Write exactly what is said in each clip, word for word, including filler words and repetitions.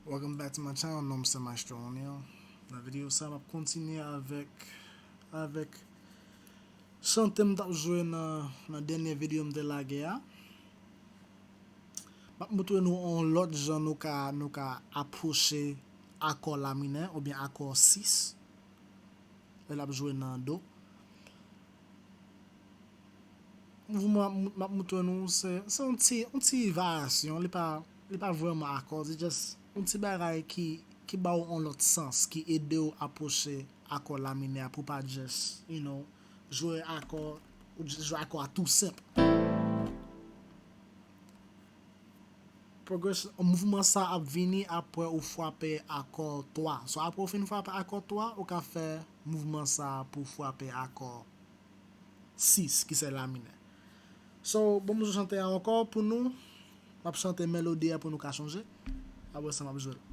Welcome back to my channel, non m se Maestro O'Neal. Nan videyo sa, m ap kontinye avèk, avèk chante m t ap jwe nan, nan dènye videyo m te lage a. M ap montre nou yon lòt jan nou ka, nou ka apwoche akò la minè oubyen akò sis lè l ap jwe nan do. Mouvman m ap, m ap montre nou, se, se yon ti, yon ti varyasyon. Li pa, li pa vrèman akò, se just yon ti bagay ki, ki ba w yon lòt sans, ki ede w apwoche akò la minè a pou pa just, you know, jwe akò, ou just jwe akò a tou senp. Progression, mouvman sa ap vini apre ou frape akò twa. So, apre ou fin frape akò twa, ou ka fè mouvman sa pou frape akò sis, ki se la minè. So, bon, m chante a ankò pou nou. M ap chante melodi a pou nou ka chonje. Apre sa, m ap jwe l.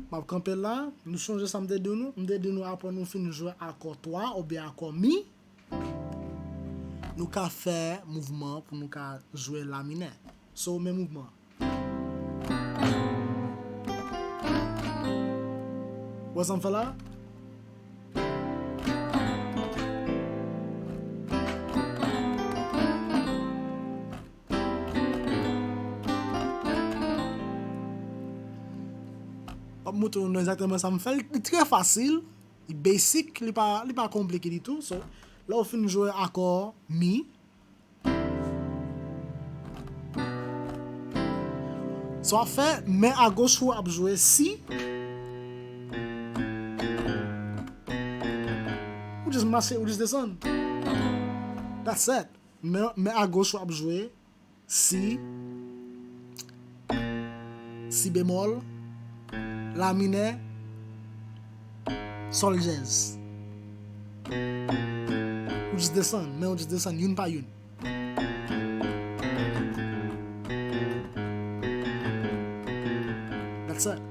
M ap kanpe la. Nou sonje sa m te di nou? M te di nou apre nou fin jwe akò twa oubyen akò mi, nou ka fè mouvman pou nou ka jwe la minè. So, men mouvman. Wè sa m fè la? M ap montre nou egzakteman sa m fè. Li trè fasil, li basic, li pa, li pa konplike ditou. So, lè w fin jwe akò mi, sa w ap fè, men agoch ou ap jwe si. Ou just mache, ou just desann. That's it. Men, men agoch ou ap jwe si, si bemòl, la minè, sòl djèz. Ou just desann, men ou just desann youn pa youn. That's it.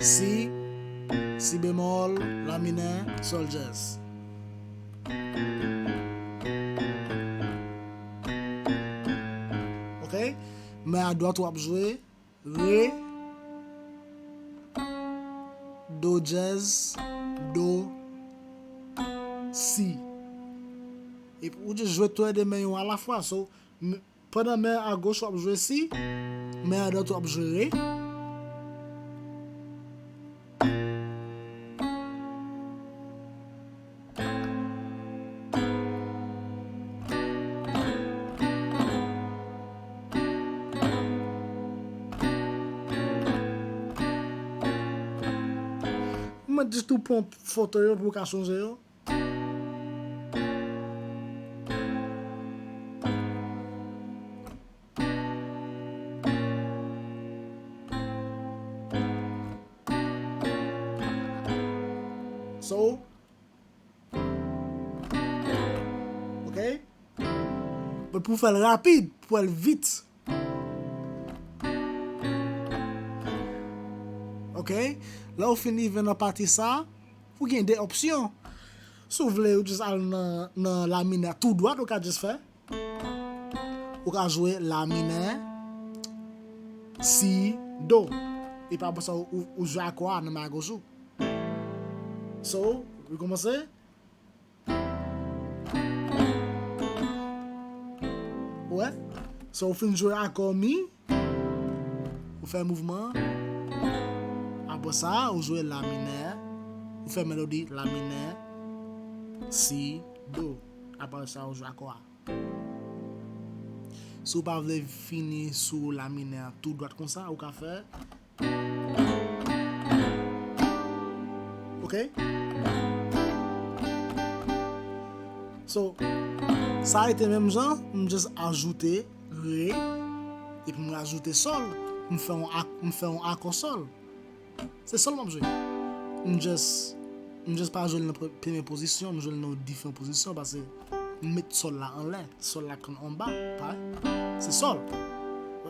Si, si bemòl, la minè, sòl djèz. Ok? Men a dwat w ap jwe re, do djèz, do, si. Epi ou just jwe tou lè de men yo alafwa. So, m- pandan men agoch w ap jwe si, men adwat w ap jwe re. Mwen jis tou pran foto yo pou w ka sonje yo. So, ok? But pou fè l rapid, pou fè l vit. Ok? Lè w fin rive nan pati sa, ou gen de opsyon. Si w vle, ou just al nan, nan la minè tou dwat, ou ka just fè. Ou ka jwe la minè, si, do. Epi apre sa, ou, ou, ou jwe akò a nan men agoch ou. So, rekòmanse. Ou wè? So, ou fin jwe akò mi, ou fè mouvman. Apre sa, ou jwe la minè, ou fè melodi la minè, si, do. Apre sa, ou jwe akò a. Si w pa vle fini sou la minè tou dwat konsa, ou ka fè. Ok? So, sa rete menm jan, m just ajoute re, epi m rajoute sol, m fè yon ak-, m fè yon akò sol. Se sol m ap jwe. M just, m just pa jwe l nan pre-, premye pozisyon, m jwe l nan diferan pozisyon, paske m met sol la anlè, sol la konn anba, pa, se sol.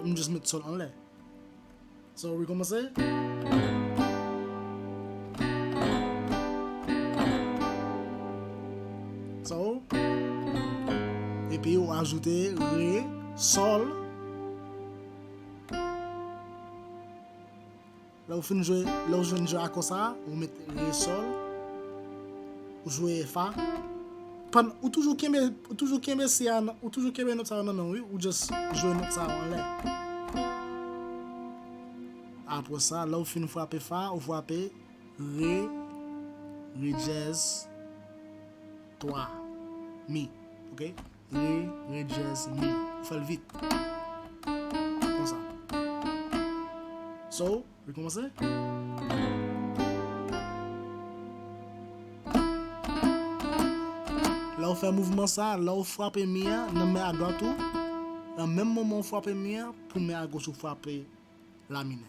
M just met sol anlè. So, rekòmanse. So, epi ou ajoute re, sol. Lè ou fin jwe, lè ou jwenn jwe akò sa, ou met re, sol, ou jwe fa. Pann-, ou toujou kenbe, ou toujou kenbe si a nan, ou toujou kenbe nòt sa yo nan men w, wi, ou just jwe nòt sa yo anlè. Apre sa, lè ou fin frape fa, ou frape re, re dyèz, twa, mi, oke? Re, re dyèz, mi. Ou fè l vit. Konsa. So, rekòmanse. Lè ou fè mouvman sa, lè ou frape mi an nan men a dwat ou, nan menm moman ou frape mi an, pou men a goch ou frape la minè.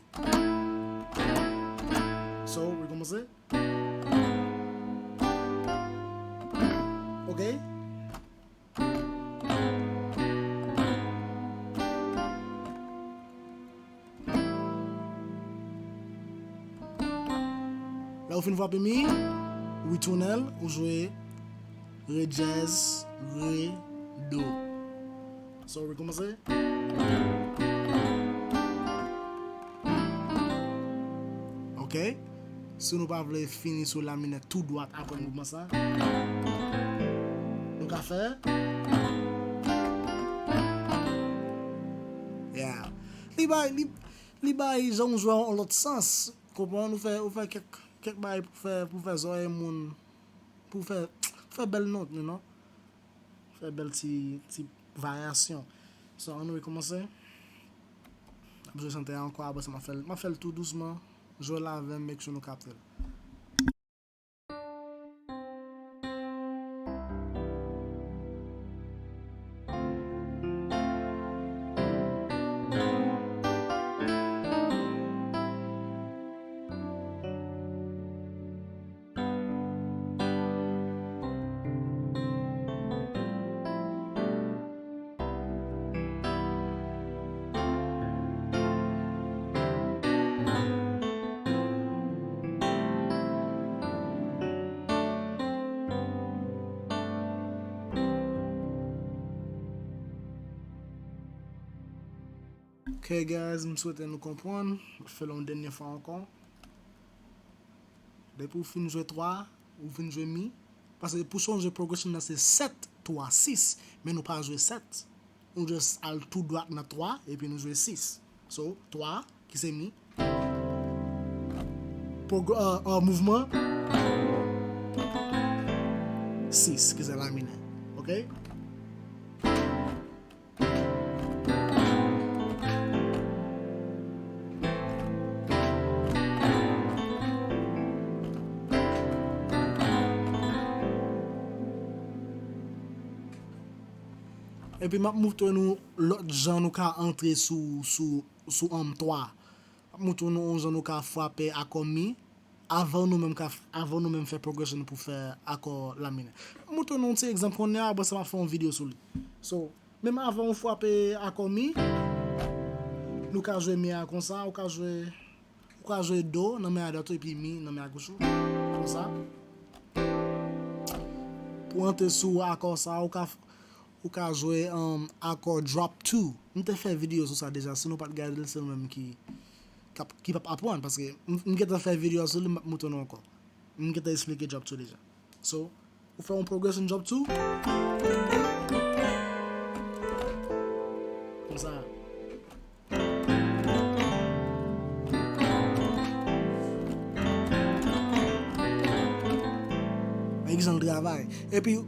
So, rekòmanse. Oke. Lè ou fin frape mi, ou retounen l, ou jwe re dyèz, re, do. So, rekòmanse. Oke. Si nou pa vle fini sou la minè tou dwat apre mouvman sa, nou ka fè. Yeah. Li bay, li, li bay jan w jwe yon lòt sans. Konprann? Ou fè, ou fè kèk, kèk bagay pou fè, pou fè zòrèy moun, pou fè, fè bèl nòt, you know. Fè bèl ti, ti varyasyon. So, ann rekòmanse. M ap jwe chante a ankò, apre sa, m ap fè l, m ap fè l tou dousman. Jwe l avè m, make sure nou kapte l. Ok, guys, m swete nou konprann. Fè l yon dènye fwa ankò. Depi w fin jwe twa, ou fin jwe mi. Paske pou sonje progression nan se sèt, twa, sis. Men nou pa jwe sèt. Nou just al tou dwat nan twa, epi nou jwe sis. So, twa, ki se mi. Progr-, euh, euh, mouvman. Sis, ki se la minè. Ok? Epi m ap moutre nou lòt jan nou ka antre sou, sou, sou, um, twa. M ap moutre nou yon jan nou ka frape akò mi. Avan nou menm ka, avan nou menm fè progression pou fè akò la minè. M montre nou yon ti egzanp kounye a, apre sa m ap fè yon videyo sou li. So, menm avan ou frape akò mi, nou ka jwe mi a konsa, ou ka jwe, ou ka jwe do nan men a dwat ou epi mi nan men a goch ou, konsa. Pou antre sou akò sa, ou ka, ou ka jwe, um, akò drop two. M te fè videyo sou sa deja, si nou pa t gade l, se nou menm ki, k ap, ki p ap aprann, paske m, m gentan fè videyo sou li, m ap montre nou ankò. M gentan esplike drop two deja. So, ou fè yon progression drop two. Konsa. Men ki jan l travay. Epi,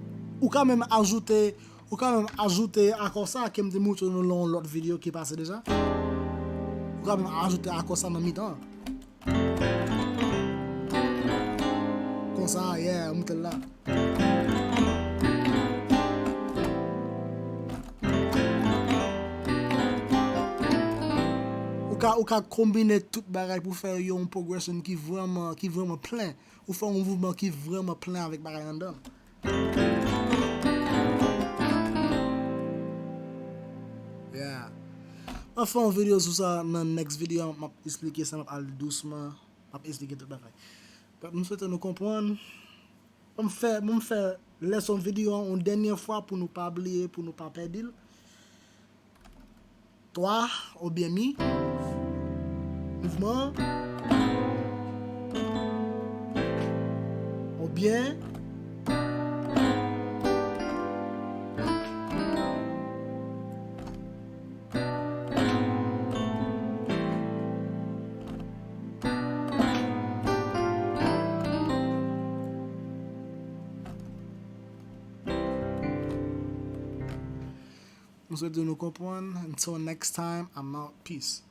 ou ka menm ajoute, ou ka menm ajoute akò sa ke m te montre nou nan yon lòt videyo ki pase deja. Ou ka menm ajoute akò sa nan mitan an. Konsa, yeah, m te la. Ou ka konbine tout bagay pou fè yon progression ki vrèman, ki vrèman plen. Ou fè yon mouvman ki vrèman plen avèk bagay anndan. Yeah. M ap fè yon videyo sou sa nan next video, m ap esplike sa, m ap al dousman, m ap esplike tout bagay. But m swete nou konprann. M fè, m fè lèson videyo an yon dènye fwa pou nou pa bliye, pou nou pa pèdi l. Twa, oubyen mi. Mouvman. Oubyen. M swete nou konprann. Until next time, I'm out. Peace.